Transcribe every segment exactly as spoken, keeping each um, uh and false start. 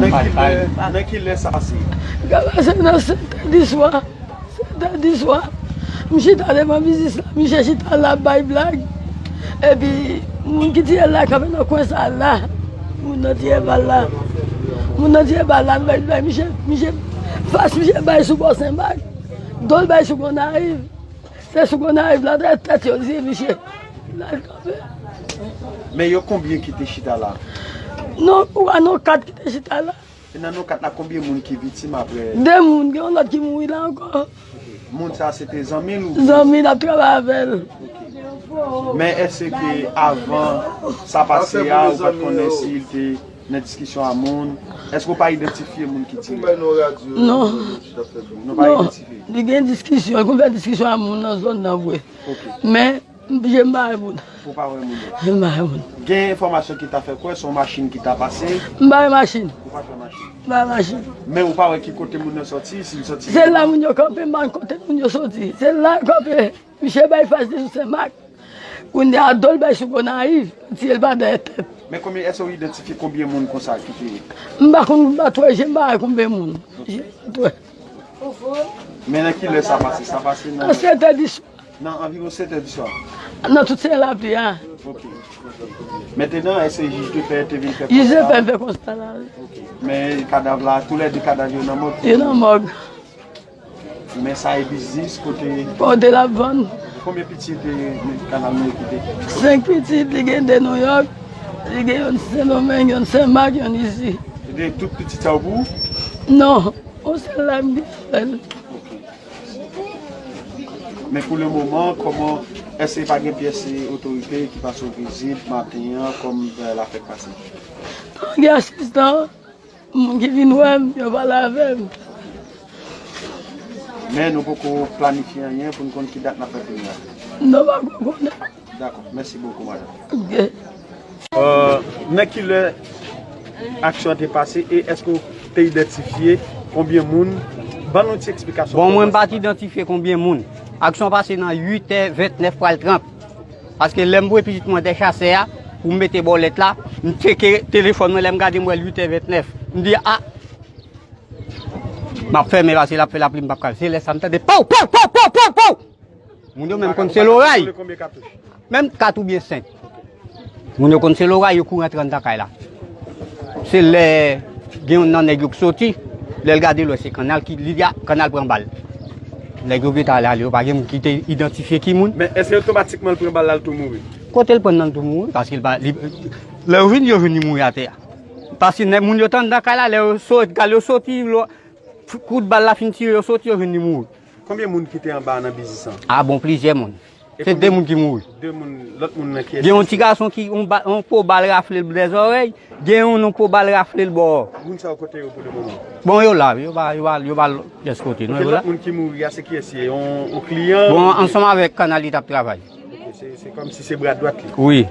Nan kilè, nan kilè sa pase? Sa pase nan sèt è di swa. Sèt è di swa. M chita devan biznis la, misye chita la ap bay blag. Epi, moun ki tiye l la kanpe nan kwen sa la. Moun nan tire bal la. Moun nan tire bal la, bay, bay, misye, misye, fas misye bay sou bò Senmak. Do l bay sou Gonayiv. Se sou Gonayiv la, tèt, tèt yo di misye. La l kanpe. Men yo konbyen ki te chita la? Non, ou a non kat ki te chita la. E nan nou kat la, konbyen moun ki viktim apre? De moun, gen yon lòt ki mouri la ankò. Moun sa se te zanmi l ou? Zanmi l ap travay avè l. Men èske avan sa pase a, ou pa t konnen si l te nan diskisyon a moun? Èske ou pa idantifye moun ki tire? Non. Nou pa idantifye? Li gen diskisyon, li konn fè diskisyon a moun nan zòn nan vre. Men, m pa wè moun. Ou pa wè moun yo? M pa wè moun. Gen enfòmasyon ki ta fè kwè se yon machin ki ta pase? M pa wè machin. Ou pa t wè machin? M pa wè machin. Men ou pa wè ki kote moun nan sòti, si l sòti? Se la moun yo kanpe, m pa konn kote moun yo sòti. Se la yo kanpe. Misye bay fas li sou Senmak. Kounye a do l bay sou Gonayiv, tiye l pa dèyè tèt. Men konbyen, èske ou idantifye konbyen moun konsa ki te? M pa konn, m pa t wè je, m pa wè konbyen moun. Je m pa t wè. Men nan kilè sa pase? Sa pase nan sèt è di swa. Nan anviwon sèt è di swa. Nan tout se lapli a. Ok. Mentenan, èske jij de pè te vin fè konsta? Jij de pè fè konsta la, wi. Ok. Men kadav la, toulède kadav yo nan mòg? Yo nan mòg. Men sa e biznis kote? Kote l ap vann. Konbyen pitit e kanal nou kite? Senk pitit, li gen de Nouyòk, li gen youn Sendomeng, youn Senmak, youn isi. E tout pitit sa yo pou ou? Non, yon sèl la m gen avè l. Ok. Men pou le moman, kòman, èske pa gen pyès otorite ki pase w vizit maten an, kòm, eh, lafèt pase? Non, gen asistan, moun ki vin wè m, yo pale avè m. Men nou poko planifye anyen pou n konn ki dat n ap fè premye a. Non, pa ko konnen. Dakò, mèsi bokou, madanm. Ok. Euh, nan kilè aksyon an te pase e èske w te idantifye konbyen moun? Ban nou ti eksplikasyon. Bon, mwen m pa t idantifye konbyen moun. Aksyon pase nan uit è vennèf pral trant. Paske lè m voye pitit mwen dèchasè a, pou m mete bòlèt la, m tcheke telefòn mwen, lè m gade m wè l uit è vennèf. M di, a! M ap fèmen paske l ap fè lapli, m p ap ka. Se lè sa m tande pow, pow, pow, pow, pow, pow! Moun yo menm konn se loray. Menm kat oubyen senk. Moun yo konn se loray, yo kouri antre anndan kay la. Se lè gen youn nan nèg yo k soti, lè l gade l wè se Kannal ki, li di, a, Kannal pran bal. Nèg yo gentan ale, ale, yo pa gen moun ki te idantifye ki moun. Men èske otomatikman l pran bal la, l tou mouri? Kote l pran nan l tou mouri, paske l pa, li, lè yo vin, yo jwenn li mouri atè a. Paske nèg moun yo t anndan kay la, lè yo sot, gade yo soti, lo, kout bal la fin tire, yo soti, yo jwenn li mouri. Konbyen moun ki te anba nan biznis lan? A bon, plizyè moun. Se de moun ki mouri. De moun, lòt moun nan kiyès? Gen yon ti gason ki, yon ba-, yon po bal rafle l bò zòrèy, gen yon, yon po bal rafle l bò. Moun sa yo kote yo pou le moman? Bon, yo la, yo pa, yo pa, yo pa pyès kote, non, yo la. Lòt moun ki mouri a, se kiyès li ye? Yon, yon kliyan? Bon, ansanm avèk Kannal li t ap travay. Ok, se, se kòmsi se bra dwat li. Wi.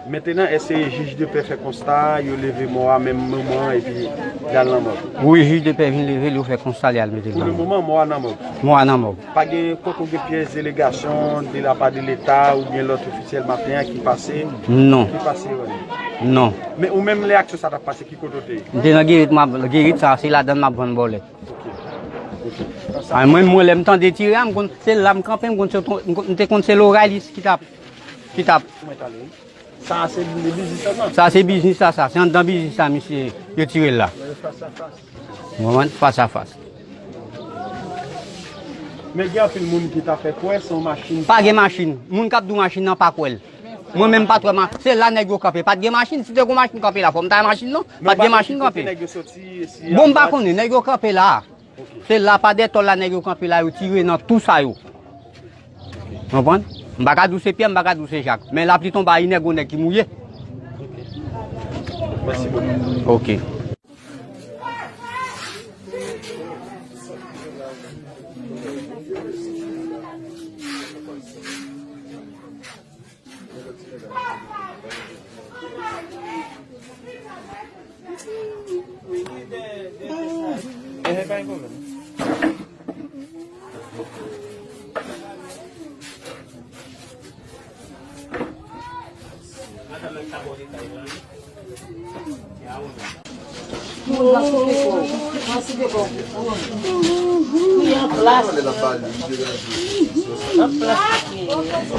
Mentenan, èske jij de pè fè konsta, yo leve mò a menm moman an epi y al nan mòg? Wi, jij de pè vin leve l, yo fè konsta, li al mete l nan mòg. Pou le moman, mò a nan mòg? Mò a nan mòg. Pa gen, poko gen pyès delegasyon de la pa de Leta oubyen lòt ofisyèl maten an ki pase? Non. Ki pase wè? Non. Men ou menm, lè aksyon sa t ap pase, ki kote w te ye? M te nan Gerit, m ap, Gerit sa, se ladan l m ap vann bòlèt. Ok. Ok. A, mwen, mwen, lè m tande tire a, m konn se la m kanpe, m konn se, m konn, m te konn se loray li ki t ap, ki t ap. Sa se biznis sa, sa? Sa se biznis la, sa. Se anndan biznis la, misye, yo tire l la. Fas a fas. Ou konprann? Fas a fas. Men gen anpil moun ki ta fè kwè se yon machin. Pa gen machin. Moun k ap di w machin nan pa kwè l. Mwen menm pa t wè ma-, se la nèg yo kanpe. Pa t gen machin. Si te gon machin kanpe la, fò m ta wè machin non. Pa t gen machin kanpe. Bon, m pa konnen. Nèg yo kanpe la. Se la pa dètòl la nèg yo kanpe la, yo tire nan tou sa yo. Konprann? M pa ka di w se Pyè, m pa ka di w se Jak. Men lapli tonbe a inè, gon nèg ki mouye. Mèsi bokou. Ok. Moun nan souke kò. Nan souke kò. Kouye an plas. An plas.